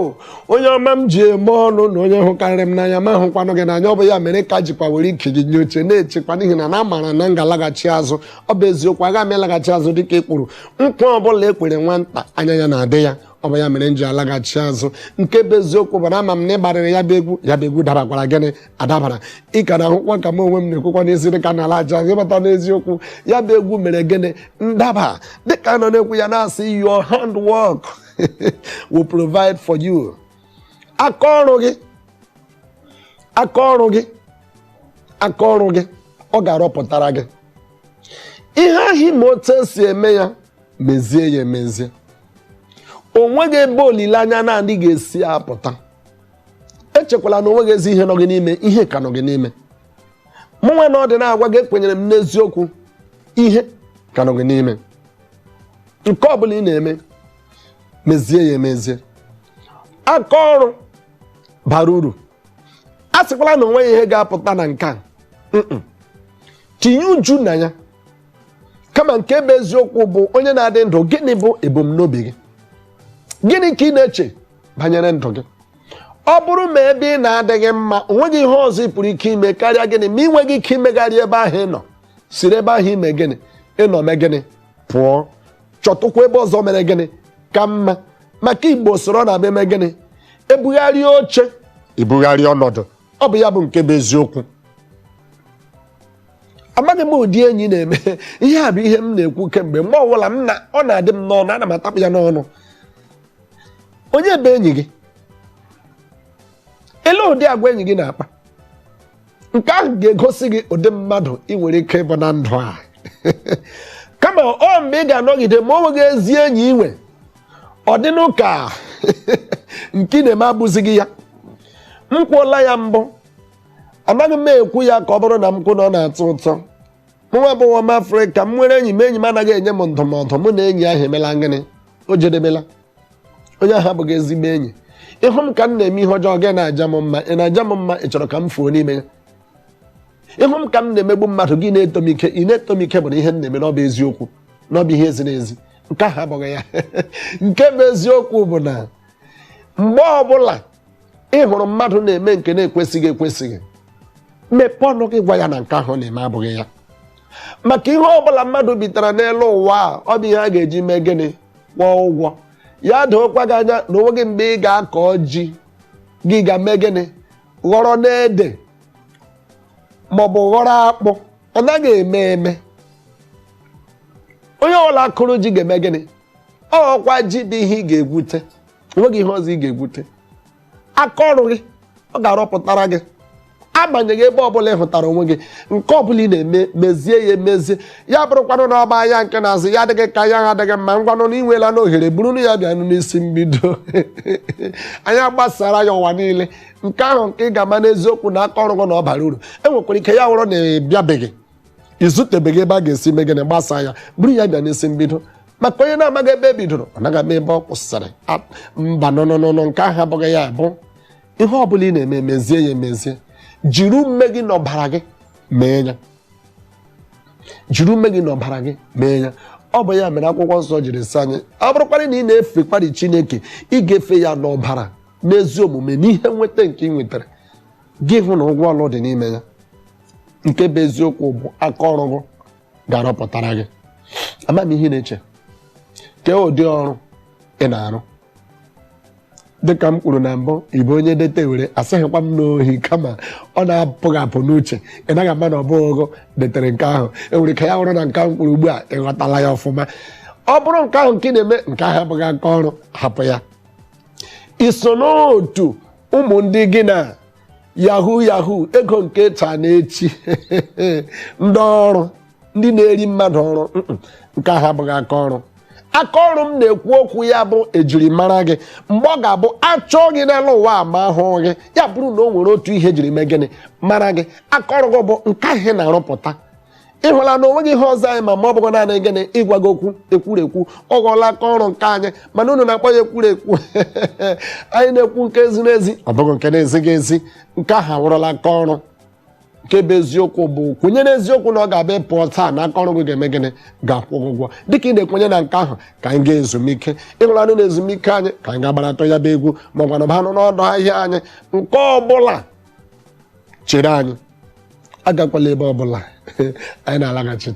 O onye ọma m ji eme ọnụ na onye hụkarịrị m n'anya ma hụkwanụ gị n'anya. Ọ bụ ya mere ka jikwa were ike gị nye oche na-echekwa, n'ihi na na amara na m ga-alaghachi azụ. Ọ bụ eziokwu, aga m ịlaghachi azụ dịka e kwuru. Nkwa ọbụla e kwere nwata, anya ya na-adị ya. Ọ bụ ya mere m ji alaghachi azụ. Nke bụ eziokwu bụ na ama m na ịgbarịrị ya bụ egwu, ya bụ egwu dabakwara gịnị adabara. Ị ka na-ahụkwa ka m onwe m na-ekwukwa n'ezi dịka na alaghachi azụ, ịbata n'eziokwu ya bụ egwu mere gịnị ndaba, dịka nọ na-ekwu ya na-asị, "Your handwork will provide for you." Aka ọrụ gị, aka ọrụ gị, aka ọrụ gị, ọ ga-arọpụtara gị ihe ahụ. Ma otu esi eme ya, mezie ya emezie. O nweghị ebe olileanya na-adị ga-esi apụta. Echekwala na onweghị ezi ihe nọ gị n'ime. Ihe ka nọ gị n'ime. Mụnwa na ọ dị na-agwa gị, ekwenyere m n'eziokwu, ihe ka nọ gị n'ime. Nke ọ bụla ị na-eme, mezie ya emezie. Aka ọrụ bara uru. A sịkwala na onweghị ihe ga-apụta na nke a. Tinye uju na ya. Kama nke bụ eziokwu bụ, onye na-adị ndụ, gịnị bụ ebumnobi gị? Gịnị ka ị na-eche banyere ndụ gị? Ọ bụrụ ma ebe ị na-adịghị mma, o nweghị ihe ọzọ ị pụrụ ike ime karịa gịnị? Ma ị nweghị ike imegharị ebe ahụ ị nọ, siri ebe ahụ ime gịnị ịnọ mee gịnị pụọ, chọtụkwa ebe ọzọ mere gịnị ka mma. Maka Igbo soro na eme gịnị, ebugharị oche, ebugharị ọnọdụ. Ọ bụ ya bụ nke bụ eziokwu. Amaghị m ụdị enyi na-eme ihe a. Bụ ihe m na-ekwu kemgbe. Mgbe ọbụla m na ọ na-adị m n'ọnụ, ana m atapụ ya n'ọnụ. Onye bụ enyi gị? Ele ụdị agwa enyi gị na-akpa. Nke ahụ ga-egosi gị ụdị mmadụ ị nwere ike ịbụ na ndụ a. Kama ọ mgbe ị ga-anọgide ma o nweghị ezi enyi inwe, ọ dị n'ụka nke ị na-eme abụzighị ya. M kwuola ya mbụ, anaghị m ekwu ya ka ọ bụrụ na m kwụ na ọ na-atọ ụtọ. Mụnwa bụ nwa m Afrịka, m nwere enyi m, enyi m anaghị enye m ndụmọdụ, mụ na enyi ahụ emela gịnị? O jedebela. Onye ahụ abụghị ezigbo enyi. Ịhụ m ka m na-eme ihe ọjọọ, gị na-aja m mma. Ị na-aja m mma, ị chọrọ ka m fuo n'ime ya. Ịhụ m ka m na-emegbu mmadụ, gị na-eto m ike. Ị na-eto m ike bụ na ihe m na-eme n'ọbụ eziokwu, n'ọbụ ihe ziri ezi. Nke ahụ abụghị ya. Nke bụ eziokwu bụ na mgbe ọbụla ị hụrụ mmadụ na-eme nke na-ekwesịghị ekwesịghị, mepee ọnụ gị gwa ya na nke ahụ na-eme abụghị ya. Maka ihe ọbụla mmadụ bitara n'elu ụwa a, ọ bụ ihe a ga-eji mee gịnị? Kwụọ ụgwọ ya. Dookwa gị anya na onwe gị, mgbe ị ga-akọ ji gị, ga-eme gịnị? Ghọrọ n'ede maọbụ ghọrọ akpụ. Ọ naghị eme eme. Onye ọbụla kụrụ ji ga-eme gịnị? Ọkwa ji bụ ihe ị ga-egwute. Enweghị ihe ọzọ ị ga-egwute. Aka ọrụ gị, ọ ga-arọpụtara gị. Agbanyeghị ebe ọbụla ị hụtara onwe gị, nke ọbụla ị na-eme, mezie ya emezie. Ya bụrụkwanụ na ọba anya nke na-azụ ya adịghị ka ya adịghị mma, ngwanụ na inweela n'ohere burunu ya bịanụ n'isi mbido. Anyị gbasara ya ụwa niile. Nke ahụ nke ị ga-ama n'eziokwu na aka ọrụ gị na ọ bara uru. Enwekwara ike ya wụrụ na ị bịabeghị, izutebeghị ebe a ga-esi mee gịnị gbasaa ya, buru ya bịa n'isi mbido. Maka onye na-amaghị ebe e bidoro, ọ naghị ama ebe ọ kwụsịrị. Mba, nọnọnọnọ, nke ahụ abụghị ya. Bụ ihe ọ bụla ị na-eme, mezie ya emezie. Jiri ume gị na ọbara gị mee ya. Jiri ume gị na ọbara gị mee ya. Ọ bụ ya mere akwụkwọ nsọ jiri sị anyị, ọ bụrụkwarị na ị na-efekwarị Chineke, ị ga-efe ya n'ọbara, n'ezi omume, n'ihe nweta nke ị nwetara gị, hụ na ụgwọ ọlụ dị n'ime ya. Nke bụ eziokwu bụ aka ọrụ gị ga-arọpụtara gị. Ama m ihe ị na-eche. Kee ụdị ọrụ ị na-arụ? Dịka m kwuru na mbụ, ị bụ onye dete were, asịghịkwa m n'ohi, kama ọ na-apụghị apụ n'uche. Ị naghị ama na ọ bụghị ogo detere nke ahụ. Enwere ike ya bụrụ na nke m kwuru ugbu a, ị ghọtala ya ọfụma. Ọ bụrụ nke ahụ nke ị na-eme, nke ahụ abụghị aka ọrụ, hapụ ya. I so n'otu ụmụ ndị gị na yahoo yahoo, ego nke taa na-echi, ndị ọrụ, ndị na-eri mmadụ ọrụ, nke ahụ abụghị aka ọrụ. Aka ọrụ m na-ekwu okwu ya bụ ejirimara gị. Mgbe ọ ga-abụ achọọ gị n'elu ụwa a ma ahụ gị, ya bụrụ na o nwere otu ihe jiri mee gịnị mara gị. Aka ọrụ gị bụ nke ahụ ị na-arụpụta. Ị hụla na onweghị ihe ọzọ anyị ma ọ bụghị naanị gịnị? Ịgwa gị okwu ekwurekwu. Ọ ghọọla aka ọrụ nke anyị, mana unu na-akpọ ya ekwurekwu. Anyị na-ekwu nke ziri ezi, ọ bụghị nke na-ezighị ezi. Nke ahụ awụrụla aka ọrụ. Nke bụ eziokwu bụ, kwenye n'eziokwu na ọ ga-abịa pụọ taa na aka ọrụ gị ga-eme gịnị? Ga-akwụ gị ụgwọ. Dịka ị na-ekwenye na nke ahụ, ka anyị ga ezumike ịhụrụ anụ na ezumike anyị, ka anyị ga-agbaratụ ya bụ egwu, ma ọ gwanụ banụ n'ọdụ ahịa anyị. Nke ọbụla chere anyị, agakwala ebe ọbụla, anyị na-alaghachi.